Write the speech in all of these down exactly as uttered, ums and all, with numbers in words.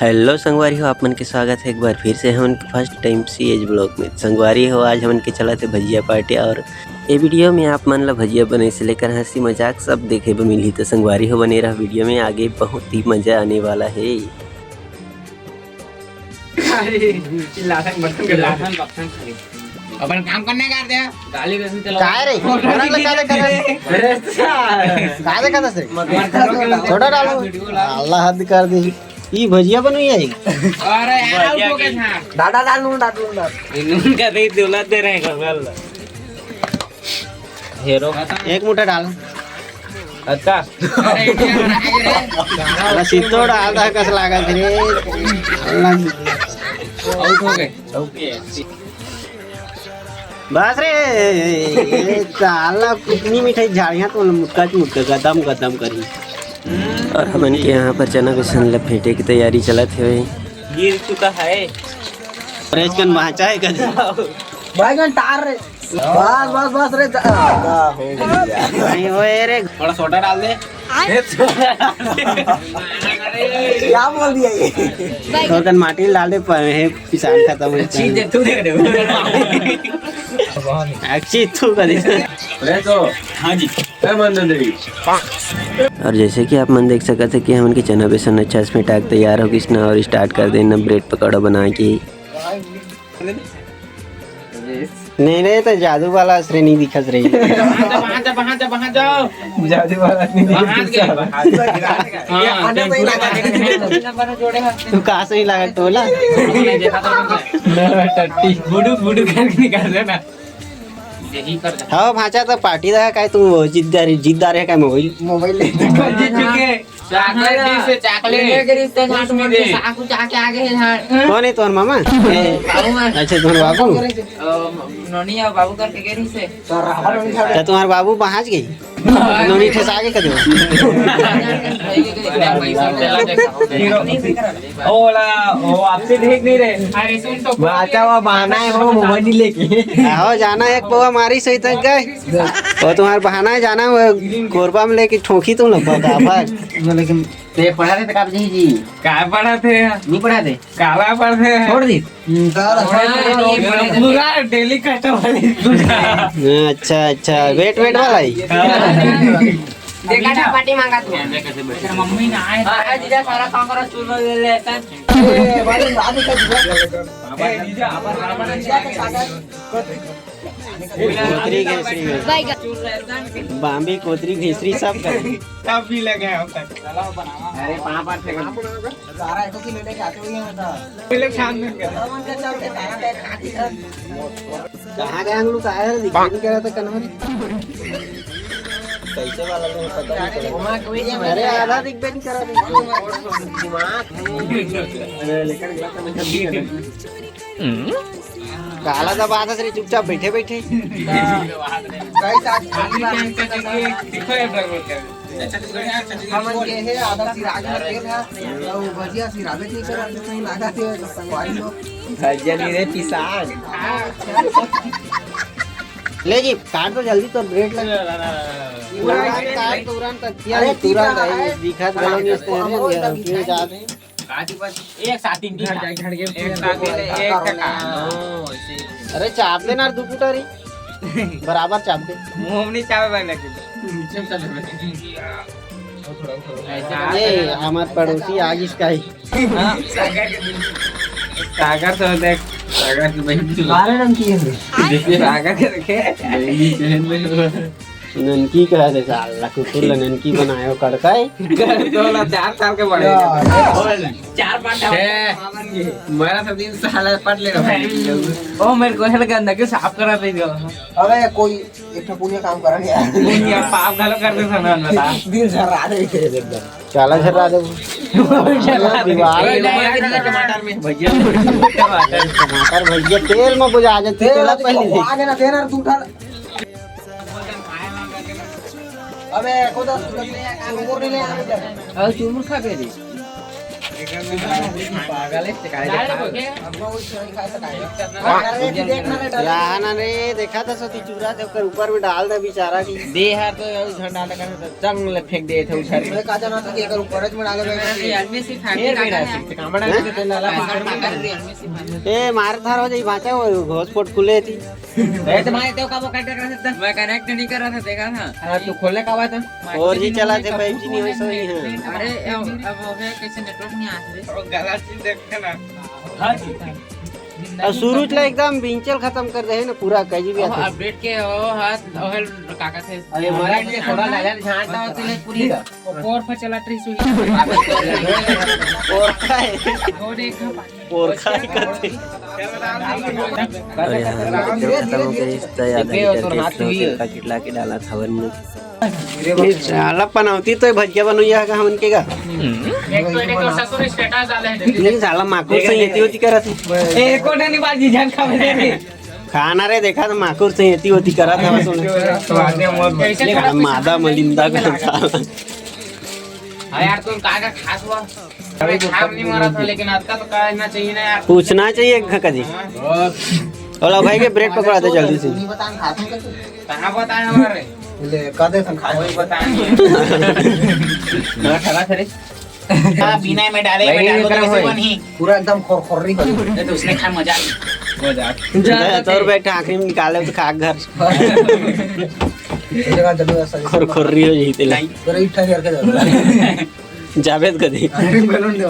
Hello संगवारी हो, आप मन के स्वागत है एक बार फिर से हमन के फर्स्ट टाइम सीएच ब्लॉग में। संगवारी हो, आज हमन के चलत हे भजिया पार्टी और ये वीडियो में आप मन ला भजिया बनाए से लेकर हंसी मजाक सब देखे बर मिलही। तो संगवारी हो, बने रहा वीडियो में, आगे बहुत ही मजा आने वाला है। अरे, चिल्लाथन बर्तन के चिल्लाथन बर्तन खाली। अपन काम करने का दे। गाली वैसे चला। काय रे? मोटर ले का देखत हस? अरे, का देखत हस रे? छोटा डालो। अल्लाह हद कर दी। ई भजिया बनई है। अरे यार, भजिया वो के की। दादा, दादा, नून डाल, नून डाल। नून का दे, दौलत दे रहे हैं, गल। हीरो। एक मुट्ठा डाल। अच्छा। बस इतो डाल दा, कस लागत रे। आउट हो गए। बस रे, ये साला कितनी मिठाई झाड़ियाँ तो मुटका च मुटका गदम गदम करी। और हमन के यहाँ पर चना बेसन ल फेंटे की तैयारी चलत हवे। गिर चुका है। रेचकन बाँचा है कदे। बैगन टार रे। बस, बस, बस रे। दा, दा हो गया। नहीं होए रे। थोड़ा सोडा डाल दे। क्या बोल दिया ये? थोड़ा कन माटी डाल दे, पर हे पिसान खत्म हो जाए। छीन दे, तू देख दे। अच्छी तू कर दे। अरे तो, हाँ जी। ए मंदन देवी। और जैसे कि आप मन देख सकत है कि हमन के चना बेसन अच्छा से फेंटा के तैयार हो गिस ना, और स्टार्ट कर देना ब्रेड पकौड़ा बना के। नहीं, नहीं, तो जादू वाला असरे नहीं दिखत रही। वहाँ जा, वहाँ जा, वहाँ जाओ। जादू वाला नहीं वहाँ दिखत गए, रही। वहाँ। हाँ, आने तो ही लगा। तू कहाँ से ही लगा टोला? टट्टी। बुडू, बुडू करके निकाल देना। यही कर दे। हाँ, भांचा तो पार्टी दा काय तू जिद्दार, जिद्दार है काय मोबाइल? मोबाइल ले। जीत चुके। चॉकलेट हाँ। दी से चॉकलेट। ले के रिश्ते में कुछ नहीं दे। साकू चाके आगे है झाड़। कौन है तुम्हारा मामा? बाबू माँ। अच्छा, तुम्हारा बाबू? अ, नोनी और बाबू करके गे रही से। तो तुम्हारा बाबू पहुँच गई? नोनी ठेस आगे कर दो। ओला, वो आपसे देख नहीं रहे। बाचा हुआ बहाना है, वो मोबाइल नहीं लेके। आओ, जाना एक पौवा मारी सही तक गए। वो तुम्हारा बहाना है जाना, वो कोरबा में लेके ठोकी तुम लोग का भाग। लेकिन ते पढ़ा थे तो का जी जी? काय पढ़ा थे? नहीं पढ़ा थे। काला पढ़ा थे। छोड़ दी। पूरा डेली कस्टमर। अच्छा, अच्छा, वेट, वेट वाला ही। देखा था पार्टी मांगा तू। मम्मी ना आए। हाँ, जीजा सारा काम करो, चूल्हा ले ले, ऐसा। ए, भाई, आदि का जीजा। ए, जीजा, अपन, अपन, जीजा के साथ। कोतरी घेसरी में। बाम्बी कोतरी घेसरी सब कर। सब भी लगे हैं हम तक। अरे पापा थे। सारा एक किलो लेके आते हुए हैं तो। पहले छान देंगे। कहाँ गए हम लोग? आया दिखाई नहीं करा था कन्हरी। कैसे वाला लोग पता नहीं चला। अरे आधा दिख भी नहीं करा था। दिमाग। अरे लेकर गया था मैं जब भी है ना। काला दबा था रे, चुपचाप बैठे बैठे। गाइस, आज खाली बात हमन के हे आधा सिराज में तेल है, तो भजिया सिराबे नहीं करत, तो कहीं लागा थे तो संगवारी हो। भजिया नहीं रे, पिसान। ले जी, काट दो जल्दी, तो ब्रेड लग। पूरा काट, तुरंत किया अरे, नहीं, तुरंत ठीक है। दिखत घलो नहीं, इसको हम और ये लगी जाते हैं। काटी बस एक साथ ही घर जाके घर के एक साथ ही एक का काम। अरे चाप दे ना दू कुटारी। बराबर चाप दे। मुंह नहीं चापे भाई लेकिन। नीचे चले भाई। ऐसे ए, हमार पड़ोसी आ गिस का ही। हाँ, सागर के बिल्कुल। सागर तो देख, सागर की बहन की। काले रंग की है। देखिए, सागर के देखे। बहन की बहन में। ननकी कहा दे साला, कुकुर ला ननकी बनायो कड़काई। तोला चार साल के बड़े। चार पाँच छह। मेरा तो तीन साल है, पढ़ ले रहा हूँ। ओ, मेरे को है लगा अंदर के साफ करा दे दो। अबे कोई एक ठो पुण्य काम करा नहीं यार। पुण्य पाप घलो कर दे सना बता। दिल झर्रा दे के एकदम। चाला झर्रा दे। दीवार टमाटर में भैया। टमाटर भैया तेल में बुझा जाते, तेल तेल पहले। आगे ना देना तू उठा। अबे, खुद चुरमुर नहीं ले आ रहे। और चुरमुर खा के दी। पागल है, शिकायत है। रहा ना रे, देखा था सती चूरा थे, ओकर ऊपर में डाल दे बेचारा की। दे यार, तो झंडा लगा था, चंग ले फेंक दे थे उछाल के। मैं का जाना था कि एकर ऊपर में डाले। ये आदमी सिर्फ फेर भी ना, कामड़ा में तो डाला। ए, मार धार हो जाई भाचा, वो घोसपोट खुले थी। ए, तो भाई, तेरे का वो कनेक्ट कर सकता? मैं कनेक्ट नहीं कर रहा था, देखा था। हाँ, तू खोलने का बात है। और जी चला थे, फाइव जी नहीं होई, सही है। अरे, अब, अब हो गया, कैसे नेटवर्क नहीं आ रहा है? वो गलत चीज देखते ना। हाँ जी। अब शुरू ला एकदम बिंचल खत्म कर दे है ना पूरा, कहीं भी अब आता है। अपडेट के हो, हाथ, ओहल, का कहते हैं? अरे, हमारा ये थोड़ा नजर झांकता हो, तूने पूरी। और पर चला ट्री सुई। और का है? और एक और खाए करते। अरे हाँ, मिर्चा खत्म हो गई, इस तरह आधा लीटर के स्लो से पैकेट ला के डाला था वन में। ये साला पनौती तो भजिया बनोइया का हमन के का। एक तो, एक तो ससुर स्टेटस डाले हैं। नहीं साला माकुर से एती ओती करत है। एको डनी बाजी जान खावे दे रे। खाना रे देखा तो माकुर से एती ओती करत है बस। कैसे खाना मादा मलिंदा का साला। हाँ यार, तुम कहाँ का खास हुआ? अरे, खाब नहीं मारा था, लेकिन आज का तो कहना चाहिए ना यार। पूछना चाहिए ख-, कदी। ओला भाई के ब्रेड पकड़ा दे जल्दी से। कहाँ बताए हमारे? ले, कह दे, तुम खा वही बताए। हाँ, ठहरा थे रे। हाँ, बिना में डाले, में भाई, डालो तो ये कैसे है? बनी? पूरा एकदम खोर-खोर रही हो। ये तो उसने खाया मजा। मजा। जा, जा, तोर बैठा आखिरी में निकाले तो खा घर। ये जगह जरूर ऐसा खोर-खोर रही हो यही तेला। नहीं। पूरा इट्ठा करके जाओ। जावेद कदी। आखिरी में बैलून दे।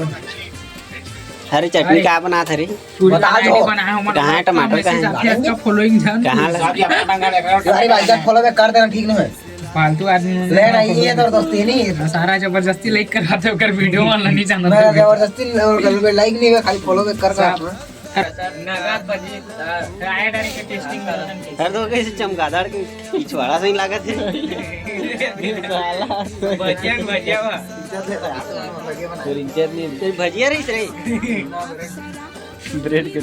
अरे चटनी का बनात हरे? बता दो। कहाँ है टमाटर, कहाँ है? फॉलोइंग जान। कहाँ लगा? अरे भाई, जब फॉलो बैक कर देना, ठीक नहीं है। फालतू आदमी ले ना, ये तो दोस्ती नहीं है। सारा जबरदस्ती लाइक करवाते हो कर वीडियो में नहीं जाना। मैं जबरदस्ती लाइक नहीं हुआ, खाली फॉलो बैक कर कर। नगाद बजी, राय डारी के टेस्टिंग कर। हर तो कैसे चमगादड़ के पिछवाड़ा से ही लागत है। साला। भजिया, भजिया बा। तेरी इज्जत नहीं, तेरी भजिया रही रे। ब्रेड के।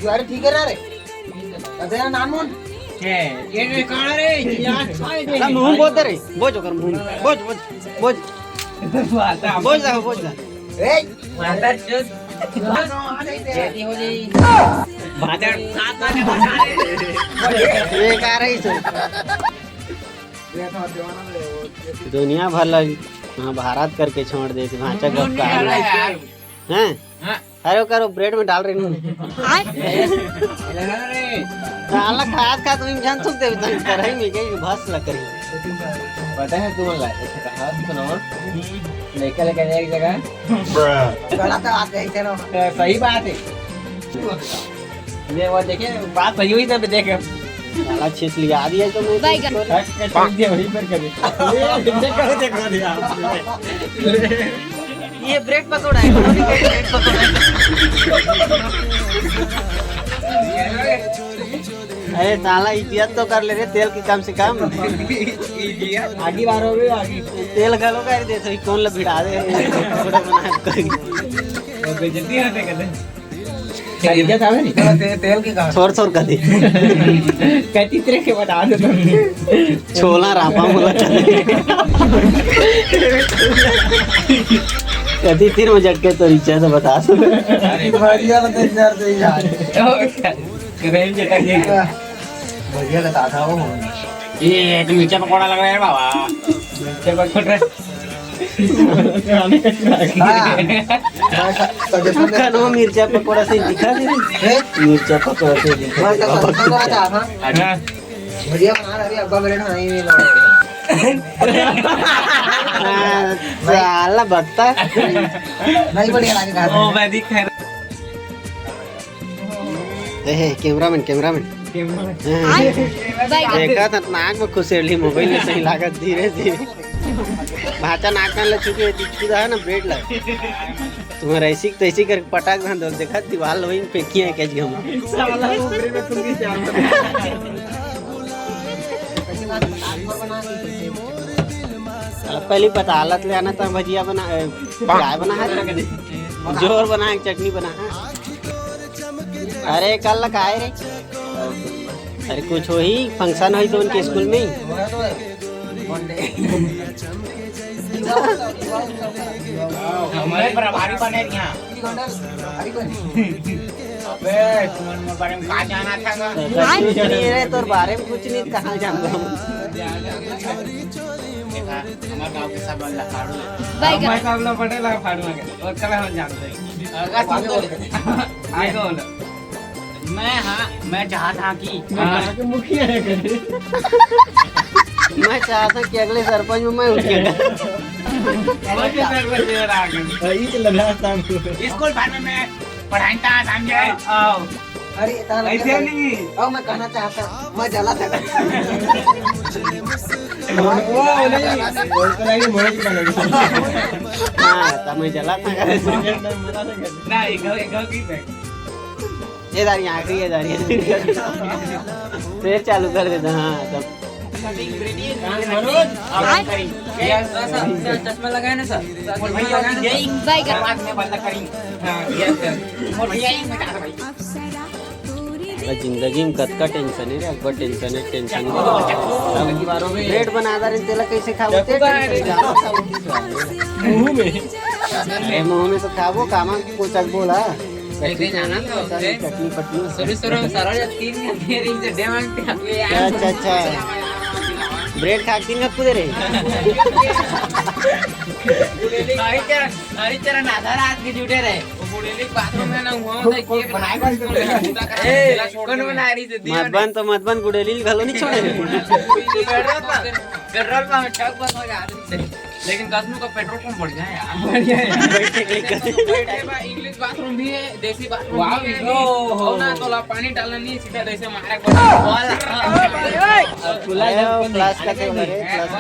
यार ठीक है ना रे? तेरा नाम कौन? ये, ये कहाँ रे? यार, छाए दे। ना, मुंह बोल दे रे। बोझ ओकर मुंह। बोझ, बोझ, बोझ। बोझ ला, बोझ ला। ए, मादर चोद। ये का रही सो? दुनिया भर ला महाभारत करके छोड़ देते, भांचा गप का। हैं? हाँ। अरे, ओकर ब्रेड में डाल रही हूँ। साला खात खात तुम जान सुनते हो, तंग कर रही मैं, कहीं भस लग रही। पता है तुम ला, ऐसे कहा सुनो, लेकर लेकर एक जगह। गलत बात है, चलो। तो सही बात है। ये वो देखिए, बात सही हुई तब देखे। साला छीस लिया दिया तो मैं। बैगन। टक, टक, टक दिया वहीं पर कभी। ये देखो, देखो दिया। ये ब्रेड पकौड़ा है, ब्रेड पकौड़ा है। अरे साला, इज्जत तो कर ले रे तेल की, कम से कम। आगे बार हो गई, आगे। तेल घलो कर दे, तो कौन ला भिड़ा दे। बेइज्जती होते कहते। इज्जत आवे नहीं। ते-, तेल की कहा? छोर छोर कर दे। कहती तेरे के बता दे तुम। छोला रापा मुला कर दे। कहती तीन बजे के तो रिचार्ज बता दे। भजिया तो तीन चार से ही यार। करें जे तक। भजिया का ताजा हो। ये तो मिर्चा पकौड़ा लग रहा है बाबा। मिर्चा पकौड़ा। हाँ। सजेशन दे। कनवा मिर्चा पकौड़ा से दिखा दे। हैं? मिर्चा पकौड़ा से दिखा दे। मैं तो सजेशन दे रहा था, हाँ। अच्छा। भजिया बना रहा है, अब्बा मेरे नहीं, नहीं, नहीं। हाँ, साला बकता। नहीं बढ़िया लगे खाने में। ओ, मैं दिख रहा। ए, कैमरामैन, कैमरामैन। कैमरामैन। हाँ। देखा था नाक में खुसेली मोबाइल में सही लागत धीरे धीरे। भाचा नाक में ले चुके, छुदा है ना ब्रेड ला। तुम्हारा ऐसी तैसी करके पटाक धान दो, देखा दीवार वहीं फेंकी है कैच गम। साला वो ब्रेड में तुम भी जान। अब पहले पता हालत ले आना था भजिया बना, ए, चाय बना है, जोर बना है, चटनी बना है। अरे कल का आए रे? अरे कुछ होही, फंक्शन होही तो उनके स्कूल में ही। हमरे प्रभारी बने यहाँ। अबे, तुमन मोर बारे में का जानत हव गा? कुछ नहीं रे, तोर बारे में कुछ नहीं, कहाँ जानबो हम? देखा, हमर गाँव के सब मन ला फाड़ू है। भाई मैं सब ला बड़े ला फाड़ू है, ओकर हम जानते हैं। अगर समझो। आगे बोलो। मैं, हाँ, मैं चाहत हँव कि हाँ। मैं चाहत हँव कि अगले सरपंच में मैं उठिया। स्कूल भर में मैं पढ़ाई था, समझे? आओ। अरे, तारा ऐसे लगा नहीं। आओ, मैं कहना चाहत हँव, मैं जला था। वो नहीं, वो तो नहीं, मोहित बनेगा। हाँ, तो मैं जला था। नहीं, एक, एक, एक, एक, ये दारी आखिरी, ये दारी। फिर चालू कर देता, हाँ, तब। चश्मा लगाए ना सर, चश्मा लगाए ना सर। भाई का बाद में बंद करी। हाँ, ये सर। मोर भैया ही बता दो भाई। साला जिंदगी में कतका टेंशन है रे, अकबर टेंशन है, टेंशन है। ब्रेड बना दे रे, तेला कैसे खाबो? ते टेंशन है। मुंह में। ए, मुंह में तो खाबो, कामा कुछ बोला। लेके जाना था उसे। चटनी पटनी। शुरू शुरू में सारा जो तीन घंटे रही से डे मांगते हैं। अच्छा, अच्छा, अच्छा। ब्रेड खा के तीन घंटे कूदे रहे। अरे चरण, अरे चरण आधा रात के जुटे रहे। वो बुढ़ेली बाथरूम है ना, वहाँ होता है, कोई ये बनाए बस ए, कौन बना रही थी? मत बन तो मत बन, गुड़ेली घलो नहीं छोड़े। पेट्रोल पंप, पेट्रोल पंप छक बस हो जा रही। लेकिन कसनू का पेट्रोल पंप बढ़िया है यार। बढ़िया है। बैठे के लिए कसनू बैठे बा, इंग्लिश बाथरूम भी है, देसी बाथरूम वाह, भी है। ओहो। और ना तोला पानी डालना नहीं, सीधा जैसे मारे को। वाला। खुला अरे, जब फ्लास्क का तो करे, फ्लास्क का।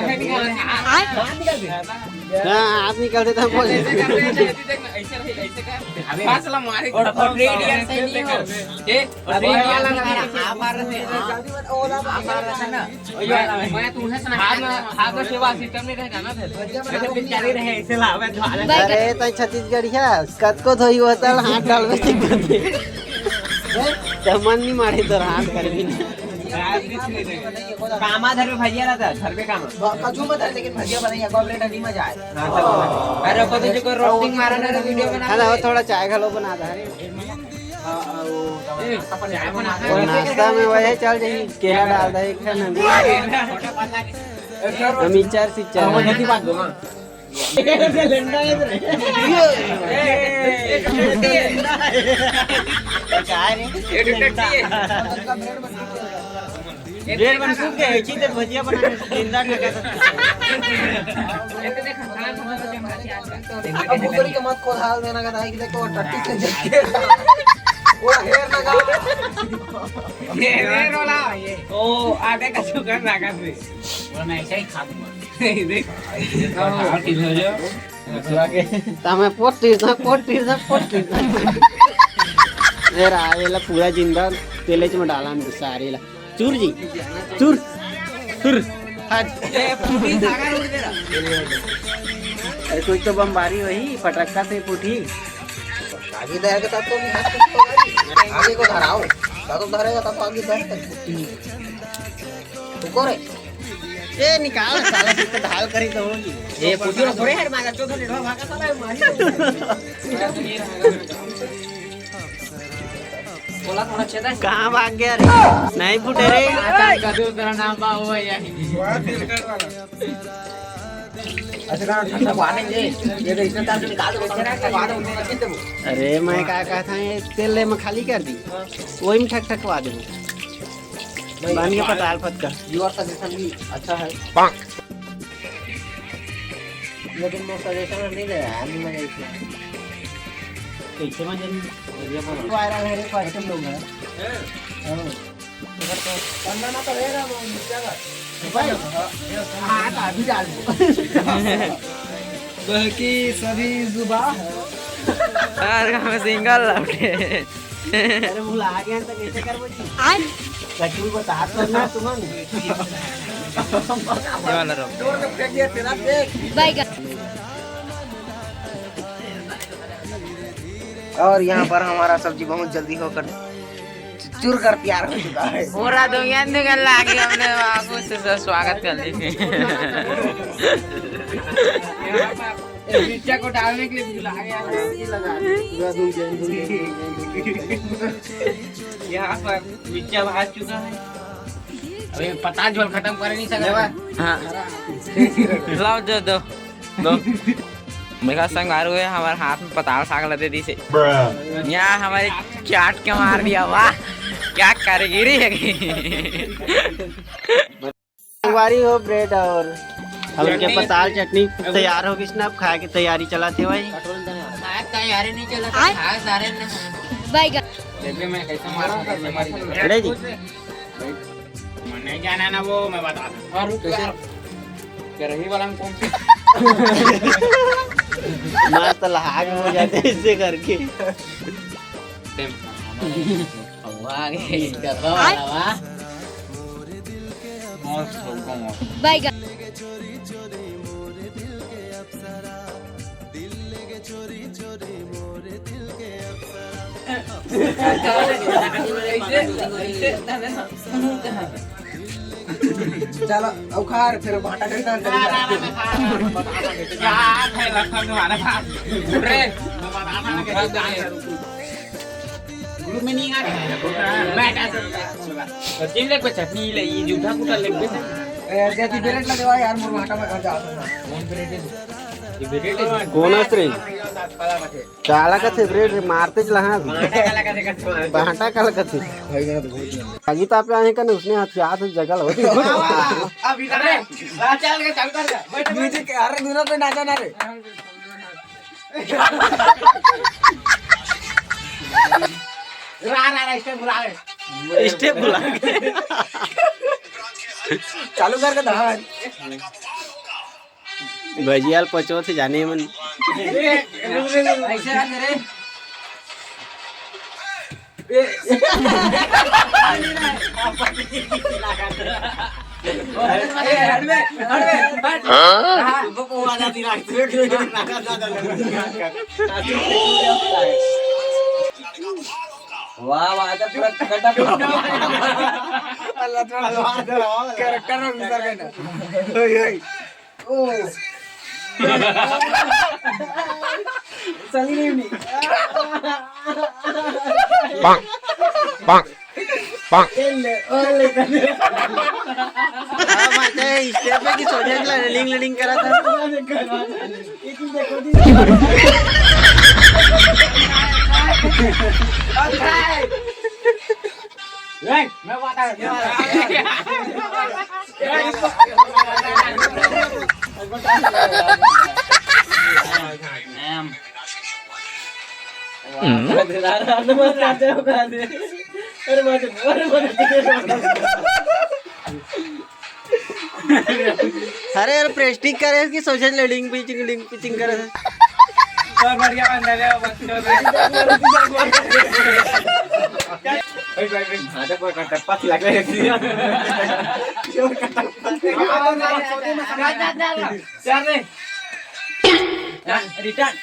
हाँ, हाथ निकाल देता हूँ, बोल। ऐसे कर, ऐसे कर, ऐसे कर। अबे, फासला मारे। और, और रेडियल से नहीं हो। ए, और रेडियल लगा, आप आ रहे थे। जल्दी मत, ओला आप आ रहे थे ना। मैं तुम्हें सुना, हाथ में, हाथ में सेवा सिस्टम नहीं रहेगा ना फिर। भैया, मैं तो बिचारी रहे, ऐसे ला, मैं तो हालत अरे, तै छत्तीसगढ़िया, कतको धोई होतल, हाथ डालबे नहीं करते। तो मन नहीं मारे तोर हाथ कर भी नहीं। कामा धर में भजिया रहता, घर पे कामा। ब-, कछु मत है, लेकिन भजिया बनाइए, एक बार रेड हंडी में जाए। हाँ, तब बना। अरे, ऊपर से जो कोई रोस्टिंग मारा ना, तो वीडियो बना। हाँ, वो थोड़ा चाय घलो बना दे। हाँ, वो ए, चाय बना। वो नाश्ता में वही चल जाई, केला डाल दे एक ठन। हम इचार से हाँ, वो चाय। नहीं बात दो, हाँ। ब्रेड बन सूख गए, इसी ते भजिया बना के जिंदा खा के। अब भोसड़ी के मत खोल हाल देना का, कि देखो टट्टी से जल के। वो हेर लगा। ये हेर वाला, ये। ओ, आगे का शुगर लगा दे। वो मैं ऐसे ही खा दूंगा। देख। हाँ, ठीक हो जाओ। दूसरा के। तमे पोटी सा, पोटी सा, पोटी सा। ए रा, ये ला पूरा जिंदा तेले में डाला हम सारे ला। चूर जी, चूर, चूर। हट। ए, पूरी धागा रोड दे रहा। अरे, कुछ तो बमबारी वही, पटक्का से फूटी। आगे दे के तब तो नहीं, आगे को धराओ। तब तो धरेगा, तब तो आगे दे। तू को रे? ए, निकाल, साला, तू तो ढाल करी तो होगी। ए, पूछो ना, थोड़े हेड मारा, चौदह हेड भागा, साला, मारी। बोला, थोड़ा छेदा है। कहाँ भाग गया रे? नहीं फूटे रे। आसान का दूसरा नाम बा, वो है यही। अच्छा, कहाँ ठंडा पानी है? ये तो इसमें तार से निकाल दो, इसमें रख के बाद में उनको रख के दो। अरे, मैं क्या कहता है, तेल ले मैं खाली कर दी, वही में ठक ठकवा दे। नहीं, बांध के हमारे पताल फटका। Your suggestion भी अच्छा है। लेकिन मैं सजेशन नहीं दे रहा है, नहीं मजा इसमें। कैसे मजा नहीं? वायरल है रे, फर्स्ट लोग हैं। हाँ। करना ना तो रहेगा, वो क्या बात? भाई, हाँ, तो अभी डाल दो। बल्कि सभी जुबा है। यार, हम सिंगल लौटे। अरे, भुला गया तो कैसे करबो जी? आज कटू बता तो ना तुमन। ये वाला रहो। जोर से फेंक दिया तेरा, देख। बैगन। और यहाँ पर हमारा सब्जी बहुत जल्दी होकर चुर कर तैयार हो चुका है। पूरा दुनिया निकल लागे, हमने बाबू से सब स्वागत कर ली। मिर्चा को डालने के लिए भी लगा गया। यहाँ पर मिर्चा भाज चुका है। अबे पता झोल खत्म कर नहीं सकता। हाँ। लाओ, दो, दो, दो। मेरा संग आरू है, हमारे हाथ में पताल साग लदे दी से। यहाँ हमारे चाट के मार दिया, वाह, क्या कारीगरी है। संगवारी हो, ब्रेड और हमन के पताल चटनी तैयार हो गिस ना, अब खाए के तैयारी चलत हे भाई। आज तैयारी नहीं चलत, खाए सारे ने। बैगन। देखबे मैं कैसे मारूं, कैसे मारूं। रेडी? मैं नहीं जाना ना वो, मैं बता दूं। और कैसे? करही वाला में कौन सी? मस्त लहाग हो जाते इससे करके। वाह, ये गरबा वाला, वाह। मस्त होगा, मस्त। बैगन। चलो, उखाड़, फिर भाटा करता है। क्या है लखन तुम्हारे पास? रे, मैं बता रहा हूँ कि ग्रुप में नहीं आ रहे। बैठ, आ, आ, आ। तो तीन लेग पे चटनी ले, ये जूठा कुटा लेग पे। ए, जैसी ब्रेड लगे हुआ यार, मोर भाटा में घर जा सकता। कौन ब्रेड है? ये ब्रेड है? कौन है रे? काला कथे ब्रेड रे, मारते चला हाँ। भाटा काला कथे। भाटा काला कथे। भाई, मैं तो बहुत अभी तो आप आए कने, उसने हथियार से जगह होती। अब इधर है। हाँ, चल के चालू कर दे। बैठ, बैठ। म्यूजिक, अरे, दोनों पे नाचा ना रे। रा, रा, रा, स्टेप बुला ले। स्टेप बुला ले। चालू करके धार। भजिया ल पचोथे जाने मन। ऐसे रख रे। वाह, वाह, तो पूरा गड्ढा। अल्लाह, थोड़ा कैरेक्टर में घुस गए ना। ओए, ओए। ओ। चली नहीं, नहीं। पाक, पाक, पाक। ए ले, ओ ले, कर दे। हाँ, भाई, तो ये स्टेप पे की सोचे ला, लिंग, लिंग करा था। एक ही देखो, दी। अच्छा है। ए, मैं बता, मैं बता। अरे यार, प्रेस्टिक करे कि सोशल लीडिंग पिचिंग, लिंग पिचिंग करे। बहुत बढ़िया बंदा है, बच्चों में। भाई, भाई, भाई, भाई। हाँ, तो कोई कटप्पा खिला के रख दिया। चल रे। रिटर्न।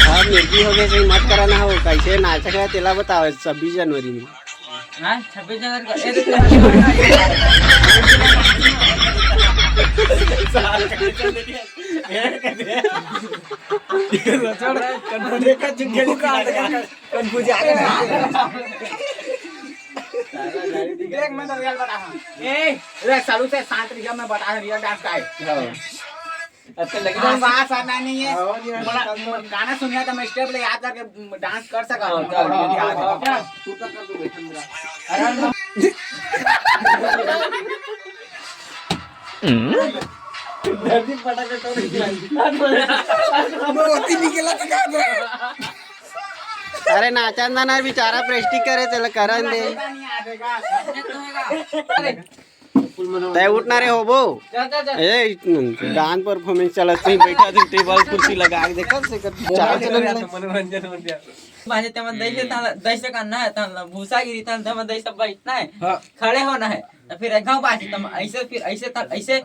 अब मिर्गी हो गए, सही मत कराना हो, कैसे नाचक है, तेला बताओ, छब्बीस जनवरी में। हाँ, छब्बीस जनवरी को, ए, तो देख, मैं तो रियल बता रहा हूँ। ए, रे, सालू से शांत रियल, मैं बता रहा हूँ, रियल डांस का है। हाँ। अच्छा, लगे हाँ, डांस। बात आना नहीं है। हाँ, और ये मोला, गाना सुनिया तो मैं स्टेप ले याद करके डांस कर सका। हाँ, चल, हाँ, याद है। हाँ, हाँ। धरती पटक के तोड़ दिया। मोती निकला तो क्या है? अरे नाचन दाना बेचारा प्रेस्टिक करे, चल करन दे। तय उठना रे होबो। जा, जा, जा। ए, डांस परफॉर्मेंस चलत, तुम बैठा तुम टेबल कुर्सी लगा के देखत से कर चाल चलन ले। मनोरंजन हो गया। बाजे तेमन दैसे ताल, दैसे करना है, ताल भूसा गिरी ताल, तेमन दैसे बैठना है। हाँ। खड़े होना है। तो फिर एक घाव बाजे, तम ऐसे, फिर ऐसे ताल, ऐसे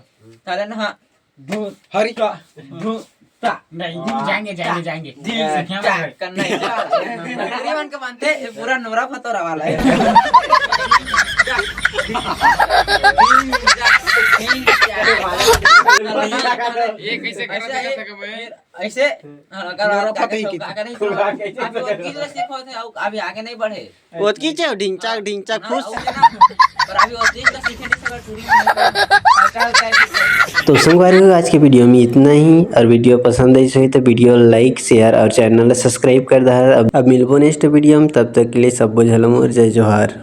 ताले ना, हाँ। धूता। हरी। धूता। नहीं, जाएंगे, जाएंगे, जाएंगे। दिल से क्या चार करना है, चार। गरीबन के बनते, ये पूरा नोरा फतोरा वाला है। ये कैसे करत हे? ऐसे, हाँ, अगर आप आगे नहीं, अभी वो चीज ला सीखो थे, अभी आगे नहीं बढ़े। ओतकी चे ढिंगचाक, ढिंगचाक, खुश। पर अभी वो चीज ला सीखे नहीं, अगर टूरी में नहीं तो संगवारी हो, आज के वीडियो में इतना ही। और वीडियो पसंद आई होही तो वीडियो like, share और channel ला subscribe कर दहा। अब, अब मिलबो next वीडियो में, तब तक के लिए सबो झन ला मोर जय जोहार।